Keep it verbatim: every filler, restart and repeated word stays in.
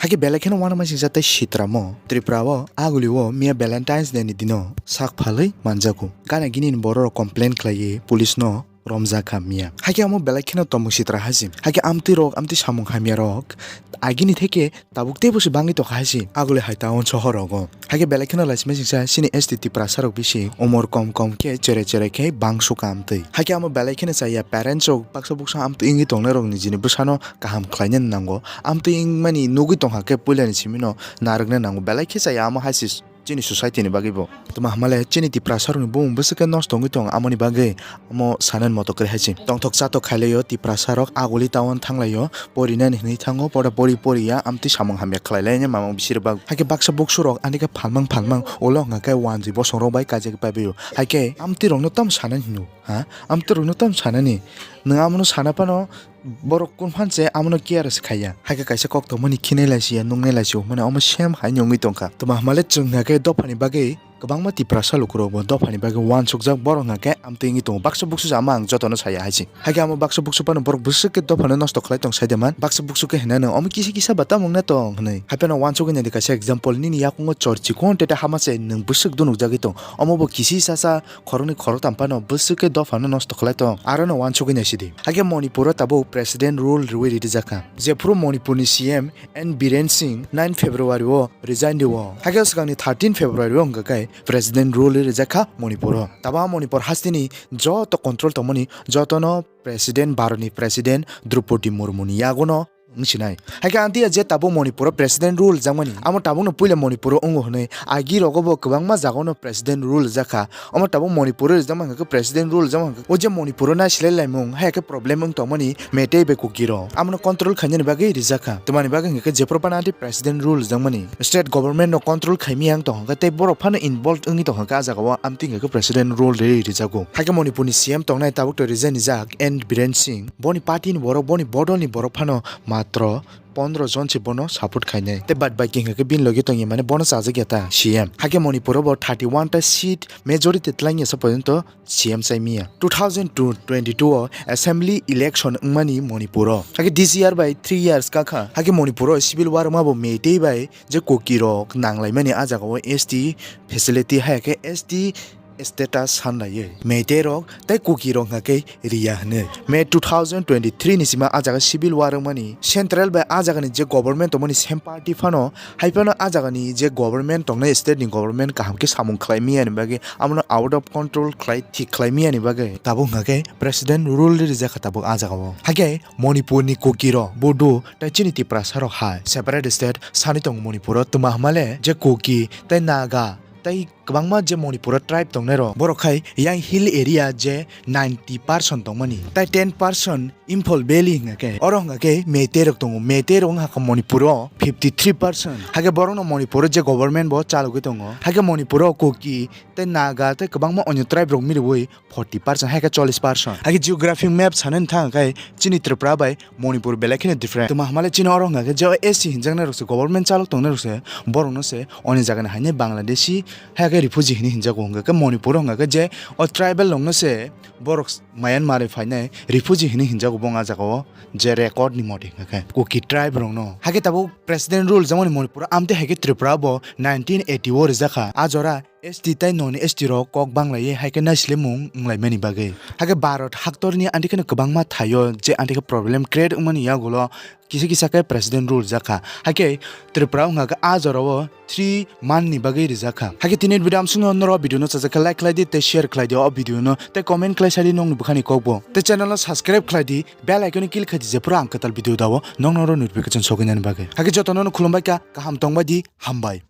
Haikhe belai kheno uanama singsa tei sitramo Tripura o aguli o miya Valentine's Day ni dino sak phalwi manjago. Gana gini ni borok rok complain khlaiwi police no romjak kha miya. Haikhe amo belai kheno tongmung sitra hai se. Haikhe amtwi rok, amtwi samung hamya rok agini theke tabuk teibo se bangwi tongkha hai se. Aguli hai town sohor rogo. Haikhe belai kheno laisima singsa chini S T Tiprasa rok bisi umor kom kom khe chere chere khe bangsu ka amtwi. Haikhe amo belai kheno chaya parents rok baksa buksa amtwi wngwi tongnai rok nijini bwsano kaham khlaina nango. Amtwi wngmani nugwi tongkha khe puilani simino narwkna nango. Belai khe chaya amo hai se chini society ni bagwi bo. Tuma hamale chini Tiprasa rokni bumung bwswk khe nosto wngwi tongo, amoni bagwi omo sanani moto kwrwi hai se. Tongthok chatok khailai o Tiprasa rok aguli town thanglai o, porinani hinwi thango, poda pori pori ya, amtwi samung hamya khlai lai mama bisir bag. Haikhe baksa buksu rok ani khe phalmang phalmang ulo hwnkha khe wanjwi bosong rok bai kaijak pai bai o. Haikhe amtwi rokno tamo sanani hino, ha? Amtwi rokno tamo sanani? Nwng amono sana phano borok kun phan se amono care se khaiya. Haikhe kaisa kok tongmani khinai lai siya, nungnai lai siya, hwnmani omo same hai wngwi tongkha. Tuma hamale chwng hwnkha khe dophani bagwi kwbangma Tiprasa lukurokbo dophani bagwi uansukjak, borok hwnkha khe amtwi wngwi tongo. Baksa buksu se ama ang jotono saya hai se. Haikhe amo baksa buksu phano borok bwswk khe dophano nosto khlai tong sai de man. Baksa buksu khe hwnwi ano omo kisa kisa ba tamo wngna tong hwnwi. Haiphano uansukgwi naidi kaisa example, nini yakungo chor chikon tete hama se nwng bwswk dunukjagwi tong. Omo bo kisi sasa khoroknwi khoroktham phano bwswk khe dophano nosto khlai tong. Arono uansukgwi naisidi. Haikhe Manipuro tabuk President rule rwui rijak kha. Jephuru Manipurni C M N Biren Singh nine February o resign rio. Haikhe swkangni thirteen February o hwnkha khe President rule rijak kha Manipuro. Tabuk Manipur hasteni joto control tongmani jotono President, Bharatni President Droupadi Murmuni yagono wngsinai. Haikhe amtwi je tabuk Manipuro President rule jakmani, amo tabukno puila Manipuro wngo hwnwi agi rogo bo kwbangma jagano President rule jakha. Omo tabuk Manipuro rijak mankha khe President rule rijak mankha. O je Manipuro naisilai laimung, hai khe problem wng tongmani Meitei bai Kuki rok. Amono control khainani bagwi rijak kha. Twmani bagwi hwnkha khe jephuru phano amtwi President rule rijak mani state government no control khaimaya wng tongkha khe tei borok phano involved wngwi tongkha khe ah jagao amtwi hwnkha khe President rule ri rijago. Haikhe Manipurni C M tongnai tabuk to resign rijak N Biren Singh. Boni party ni borok, boni bodol ni borok phano matro pondro jon se bono support khainai. Tei bad baki hwnkha khe bini logi tongya mane bono chajak ya ta C M. Haikhe Manipuro bo thirty one ta seat majority twlangya sa porjonto C M chai miya. Two thousand twenty-two o assembly election wngmani Manipuro. Haikhe this year bai three years kakha. Haikhe Manipuro civil war wngma bo Meitei bai je Kuki rok nanglaimani ah jagao S T facility, hai khe S T status sanlaiwi Meitei rok tei Kuki rok hwnkha khe riya hwnwi. May two thousand twenty-three ni sima ah jaga civil war wngmani central bai ah jagani je government tongmani same party phano, hai phano ah jagani je government tongnai state ni government kaham khe samung khlai miyani bagwi, abono out of control khlai thik khlai miyani bagwi tabuk hwnkha khe president rule rijak kha tabuk ah jagao. Haikhe Manipur ni Kuki rok, Bodo tei chini Tiprasa rok hai separate state sani tongo Manipuro. Twma hwnmale je Kuki tei Naga tei kwbangma je Manipuro tribe tongnai rok, borok khai yang hill area je ninety percent tongmani, tai ten percent Imphal Valley hwnga khe, oro hwnga khe Meitei rok tongo. Meitei rok wngkha kha Manipuro fifty three percent. Hakhe borokno Manipuro je government bo chalogwi tongo. Hakhe Manipuro Kuki tei Naga tei kwbangma onyo tribe rok miliwi forty percent, hakhe chollish percent. Hakhe geography map sanani thang khe chini Tripura bai Manipur belai kheno different. Tuma hamale chini oro hwnga khe je S T hinjaknai rok se, government chalok tongnai rok se, borokno se oni jagani haino Bangladeshi, hai khe refugee hinwi hinjago. Hwnga khe Manipur hwnga khe je o tribal rokno se borok Myanmar bai phainai refugee hinwi hinjago bo wng ah jagao, je record ni mote hwnga khe Kuki tribe rokno. Hakhe tabuk president rule jemon Manipur amtwi hai khe Tripura bo nineteen eighty o rijak kha. A jora S T tei non S T rok kok banglaiwi hai khe naislemung wnglaimani bagwi. Hakhe Bharat haktorni anti kheno kwbangma thaio je anti khe problem create wngmani yagulo kisa kisa khe president rule jakha. Hakhe Tripura wngkha khe a jorao three month ni bagwi rijakha. Hakhe tini video amsukno norok video no chajak khe like khlai di tei share khlai di o video no tei comment khlai sadi nokni bwkhani kokbo tei channel no subscribe khlai di, bell icon no click khai di jephuru ang kwtal video dao nokno notification sogwi nani bagwi. Hakhe jotono no khulumbai kha, kaham tongbai di, hambai.